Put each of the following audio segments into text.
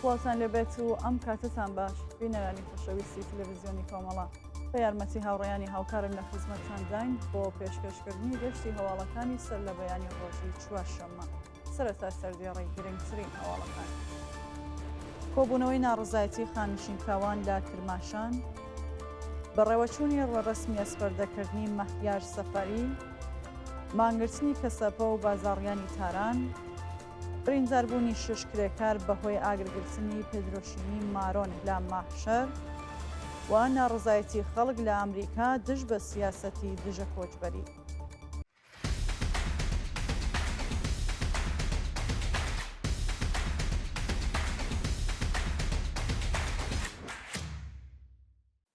سڵاوتان لێبێت و ئەم کاتەتان باش بینەرانی خۆشەویستی تەلەڤزیۆنی کۆمەڵە بە یارمەتی هاوڕێیانی هاوکارم لە خزمەتتانداین بۆ پێشکەشکردنی گەشتی هەواڵەکانی سەر لە بەیانی ڕۆژی چوارشەممە. سەرەتا سەردێڕی گرنگترین هەواڵەکان. کۆبوونەوەی ناڕەزایەتی خاننشینکراوان لە کرماشان، بەڕێوەچوونی ڕێڕەسمی ئەسپەردەکردنی مەهیار سەفەری، مانگرتنی کەسەپە و بازاڕیانی تاران، برینداربوونی شش کرێکار بەهۆی ئاگرگرتنی پێدرۆشیمی مارۆن لە ماهشەر و ناڕەزایەتی خەڵک لە ئەمریکا دژ بە سیاسەتی دژە کۆچبەری.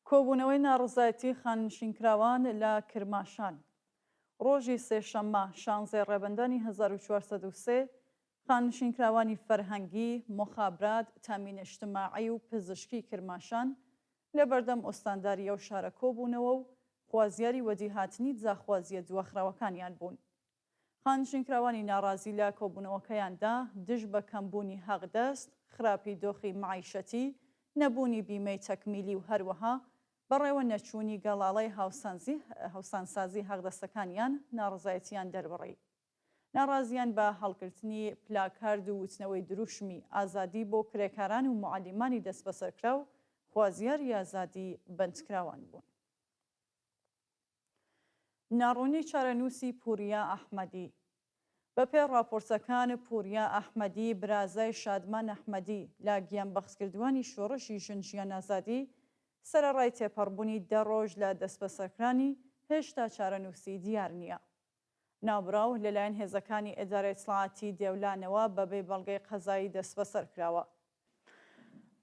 کۆبوونەوەی ناڕەزایەتی خانەنشینکراوان لە کرماشان ڕۆژی سێشەممە شانزەی ڕێبەندانی 1403 خانەنشینکراوانی فەرهەنگی، موخابرات، تامین اجتماعی و پزشکی کرماشان لە بەردەم ئوستانداری ئەو شارە کۆبوونەوە و خوازیاری وەدیهاتنی داخوازییە دواخراوەکانیان بوون. خانشینکراوانی ناڕازی لە کۆبوونەوەکەیاندا دژ بە کەمبوونی حەقدەست، خراپی دۆخی مەعیشەتی، نەبوونی بیمەی تەکمیلی و هەروەها بەڕێوە نەچوونی گەڵاڵەی هاوسانسازی حەقدەستەکانیان ناڕەزایەتییان دەربڕی. ناڕازییان بە هەڵگرتنی پلاکارد و وتنەوەی دروشمی ئازادی بۆ کرێکاران و موعەلیمانی دەستبەسەرکراو خوازیاری ئازادی بەندکراوان بوون. ناڕوونی چارەنووسی پوریا ئەحمەدی بەپێ ڕاپۆرتەکان پوریا ئەحمەدی برازای شادمان ئەحمەدی لە گیانبەختکردووانی شۆڕشی ژن ژیان ئازادی سەرەڕای تێپەڕبوونی دە ڕۆژ لە دەستبەسەرکرانی هێشتا چارەنووسی دیار نییە. ناوبراو لەلایەن هێزەکانی ئیدارەی ئیتڵاعاتی دێولانەوە بەبێ بەڵگەی قەزایی دەستبەسەر کراوە.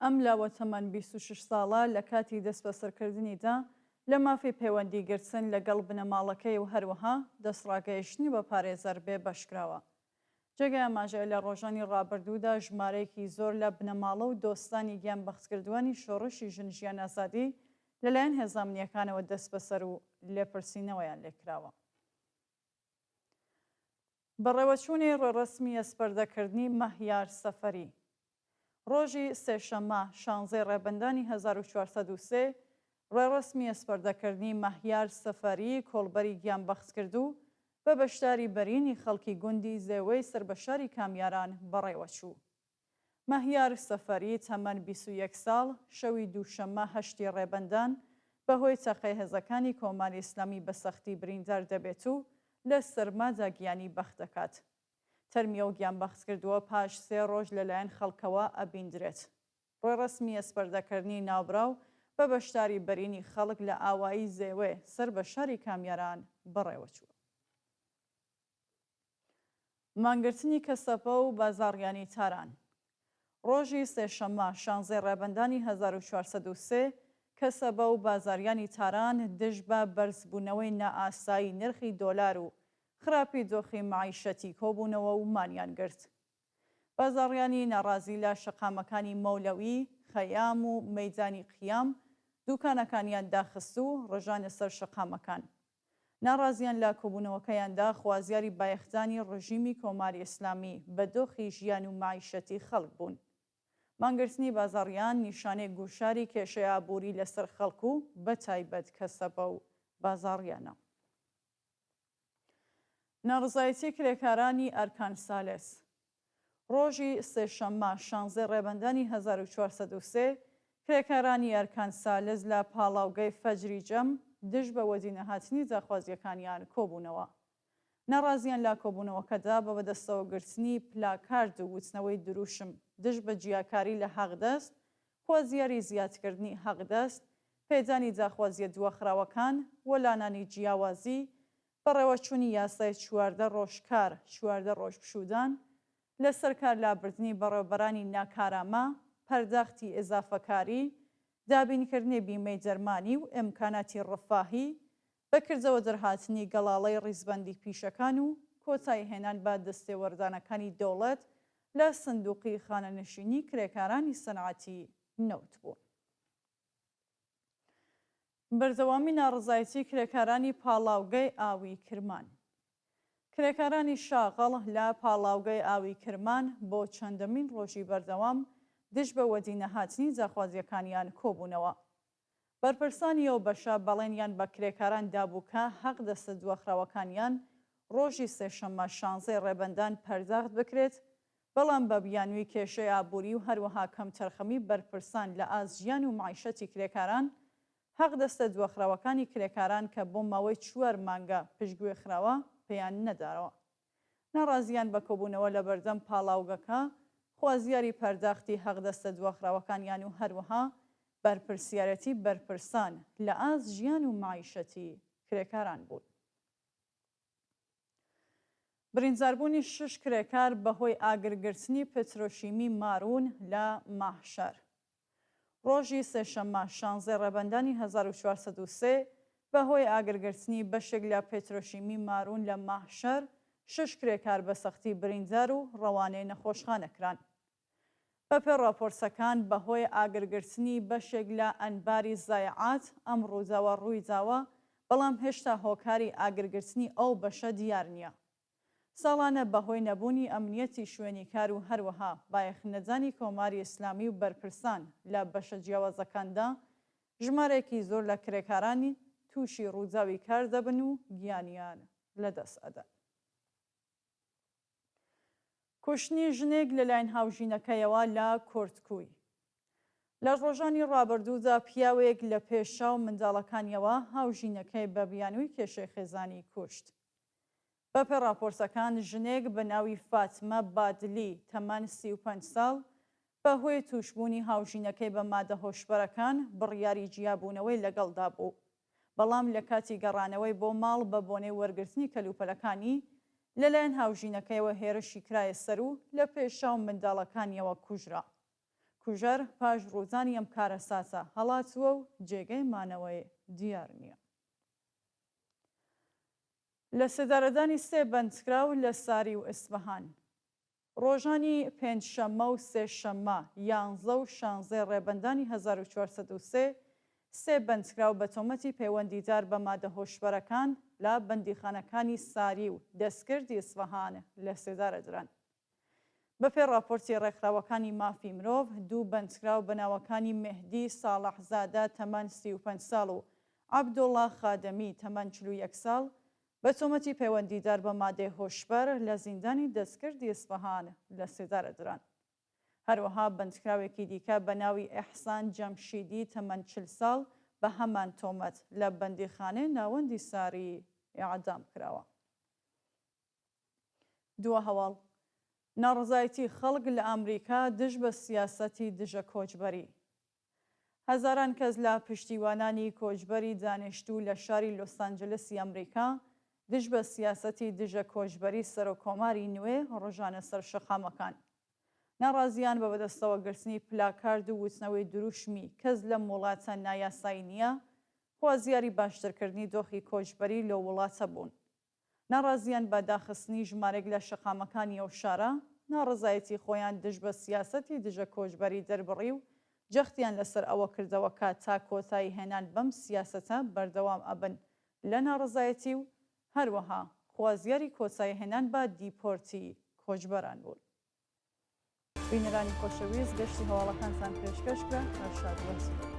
ئەم لاوە تەمەن 26 ساڵە لە کاتی دەستبەسەرکردنیدا لە مافی پەیوەندی گرتن لەگەڵ بنەماڵەکەی و هەروەها دەستڕاگەیشتنی بە پارێزەر بێبەش کراوە. جێگای ئاماژەیە لە ڕۆژانی ڕابردوودا ژمارەیەکی زۆر لە بنەماڵە و دۆستانی گیانبەختکردووانی شۆڕشی ژن ژیان ئازادی لەلایەن هێزە ئەمنییەکانەوە دەستبەسەر و لێپرسینەوەیان لێکراوە. بەڕێوەچوونی ڕێڕەسمی ئەسپەردەکردنی مەهیار سەفەری ڕۆژی سێشەممە شانزەی ڕێبەندانی 1403 ڕێڕەسمی ئەسپەردەکردنی مەهیار سەفەری کۆڵبەری گیانبەختکردوو بە بەشداری بەرینی خەڵکی گوندی زێوەی سەر بە شاری کامیاران بەڕێوەچوو. مەهیار سەفەری تەمەن 21 ساڵ، شەوی دووشەممە هەشتی ڕێبەندان، بەهۆی تەقەی هێزەکانی کۆماری ئیسلامی بە سەختی بریندار دەبێت و لە سەرمادا گیانی بەخت دەکات. تەرمی ئەو گیانبەختکردووە پاش سێ ڕۆژ لەلایەن خەڵکەوە ئەبیندرێت. ڕێڕەسمی ئەسپەردەکردنی ناوبراو بە بەشداری بەرینی خەڵک لە ئاوایی زێوێ سەر بە شاری کامیاران بەڕێوەچووە. مانگرتنی کەسەپە و بازاڕیانی تاران. ڕۆژی سێشەممە شانزەی ڕێبەندانی 1403 کەسەبە و بازاریانی تاران دژ بە بەرزبوونەوەی نائاسایی نرخی دۆلار و خراپی دۆخی مەعیشەتی کۆبوونەوە و مانیان گرت. بازاڕیانی ناڕازی لە شەقامەکانی مەولەوی، خەیام و مەیدانی قیام دووکانەکانیان داخست و ڕژانە سەر شەقامەکان. ناڕازیان لە کۆبوونەوەکەیاندا خوازیاری بایەخدانی ڕژیمی کۆماری ئیسلامی بە دۆخی ژیان و مەعیشەتی خەڵک بوون. مانگرتنی بازاڕیان نیشانەی گوشاری کێشەی ئابووری لەسەر خەڵک و بەتایبەت کەسەبە و بازاڕیانە. ناڕەزایەتی کرێکارانی ئەرکان سالس ڕۆژی سێشەممە شانزەی ڕێبەندانی 1403 کرێکارانی ئەرکان سالس لە پاڵاوگەی فەجری جەم دژ بە وەدینەهاتنی داخوازییەکانیان کۆبوونەوە. ناڕازیان لە کۆبوونەوەکەدا بە بەدەستەوەگرتنی پلاکارد و وتنەوەی دروشم دژ بە جیاکاری لە حەقدەست، خوازیاری زیادکردنی حەقدەست، پێدانی داخوازییە دواخراوەکان، وەلانانی جیاوازی، بەڕێوەچوونی یاسای 14 ڕۆژ کار، 14 ڕۆژ پشوودان، لەسەر کار لابردنی بەڕێوەبەرانی ناکارامە، پەرداختی ئیزافەکاری، دابینکردنی بیمەی دەرمانی و ئیمکاناتی ڕەفاهی، بە کردەوە دەرهاتنی گەڵاڵەی ڕیزبەندی پیشەکان و کۆتاییهێنان بە دەستێوەردانەکانی دەوڵەت لە سندوقی خانەنشینی کرێکارانی سەنعەتی نەوت بوون. بەردەوامی ناڕەزایەتی کرێکارانی پاڵاوگەی ئاوی کرمان کرێکارانی شاغڵ لە پاڵاوگەی ئاوی کرمان بۆ چەندەمین ڕۆژی بەردەوام دژ بە وەدینەهاتنی داخوازییەکانیان کۆبوونەوە. بەرپرسانی ئەو بەشە بەڵێنیان بە کرێکاران دابوو کە حەقدەستە دواخراوەکانیان ڕۆژی سێشەممە شانزەی ڕێبەندان پەرداخت بکرێت، بەڵام بە بیانووی کێشەی ئابووری و هەروەها کەمتەرخەمی بەرپرسان لە ئاست ژیان و مەعیشەتی کرێکاران، حەقدەستە دواخراوەکانی کرێکاران کە بۆ ماوەی چوار مانگە پشتگوێ خراوە، پێیان نەداوە. ناڕازییان بە کۆبوونەوە لە بەردەم پاڵاوگەکە، خوازیاری پەرداختی حەقدەستە دواخراوەکانیان و هەروەها بەرپرسیارێتی بەرپرسان لە ئاست ژیان و مەعیشەتی کرێکاران بوون. برینداربوونی شش کرێکار بەهۆی ئاگرگرتنی پترۆشیمی مارون لە ماهشەر. ڕۆژی سێشەممە شانزەی ڕێبەندانی 1403 بەهۆی ئاگرگرتنی بەشێک لە پترۆشیمی مارون لە ماهشەر شش کرێکار بە سەختی بریندار و ڕەوانەی نەخۆشخانە کران. بەپێ ڕاپۆرتەکان بەهۆی ئاگرگرتنی بەشێک لە ئەنباری زایعات ئەم ڕووداوە ڕوویداوە، بەڵام هێشتا هۆکاری ئاگرگرتنی ئەو بەشە دیار نییە. ساڵانە بەهۆی نەبوونی ئەمنیەتی شوێنی کار و هەروەها بایەخنەدانی کۆماری ئیسلامی و بەرپرسان لە بەشە جیاوازەکاندا ژمارەیەکی زۆر لە کرێکاران تووشی ڕووداوی کار دەبن و گیانیان لەدەست ئەدەن. کوشتنی ژنێک لەلایەن هاوژینەکەیەوە لە کۆرتکوی. لە ڕۆژانی ڕابردوودا پیاوێک لە پێش چاو منداڵەکانیەوە هاوژینەکەی بە بیانووی کێشەی خێزانی کوشت. بەپێ ڕاپۆرتەکان ژنێک بە ناوی فاتمە بادلی تەمەن 35 ساڵ بەهۆی تووشبوونی هاوژینەکەی بە مادە هۆشبەرەکان بڕیاری جیابوونەوەی لەگەڵدا بوو. بەڵام لە کاتی گەڕانەوەی بۆ ماڵ بە بۆنەی وەرگرتنی کەلوپەلەکانی، لەلایەن هاوژینەکەیەوە هێرشی کرایە سەر و لە پێش چاو منداڵەکانیەوە کوژرا. کوژەر پاش ڕوودانی ئەم کارەساتە هەڵاتووە و جێگەی مانەوەی دیار نییە. لەسێدارەدانی سێ بەندکراو لە ساری و ئیسفەهان. ڕۆژانی پێنج شەممە و سێ شەممە یانزە و شانزەی ڕێبەندانی 1403، سێ بەندکراو بە تۆمەتی پەیوەندیدار بە مادە هۆشبەرەکان لە بەندیخانەکانی ساری و دەستکردی ئیسفەهان لەسێدارە دران. بەپێی ڕاپۆرتی ڕێکخراوەکانی مافی مرۆڤ، دوو بەندکراو بە ناوەکانی مێهدی ساڵحزادە تەمەن 35 ساڵ و عەبدوڵڵا خادەمی تەمەن 41 ساڵ بە تۆمەتی پەیوەندیدار بە مادەی هۆشبەر لە زیندانی دەستکردی ئیسفەهان لە سێدارە دران. هەروەها بەندکراوێکی دیکە بە ناوی ئیحسان جەمشیدی تەمەن 40 ساڵ بە هەمان تۆمەت لە بەندیخانەی ناوەندی ساری ئێعدام کراوە. دوا هەواڵ، ناڕەزایەتی خەڵک لە ئامریکا دژ بە سیاسەتی دژە کۆچبەری. هەزاران کەس لە پشتیوانانی کۆچبەری دانیشتوو لە شاری لۆسانجلسی ئەمریکا دژ بە سیاسەتی دژە کۆچبەری سەرۆککۆماری نوێ ڕژانە سەر شەقامەکان. ناڕازییان بە بەدەستەوەگرتنی پلاکارد و وتنەوەی دروشمی کەس لەم وڵاتە نایاسایی نییە، خوازیاری باشترکردنی دۆخی کۆچبەری لەو وڵاتە بوون. ناڕازییان بە داخستنی ژمارێک لە شەقامەکانی ئەو شارە، ناڕەزایەتی خۆیان دژ بە سیاسەتی دژە کۆچبەری دەربڕی و جەختیان لەسەر ئەوە کردەوە کە تا کۆتایی هێنان بەم سیاسەتە بەردەوام ئەبن لە ناڕەزایەتی و هەروەها خوازیاری کۆتایی هێنان بە دیپۆرتی کۆچبەران بوون. بینەرانی خۆشەویست گەشتی هەواڵەکانتان پێشکەش کرا، هەر شاد و ئاسوودە بن.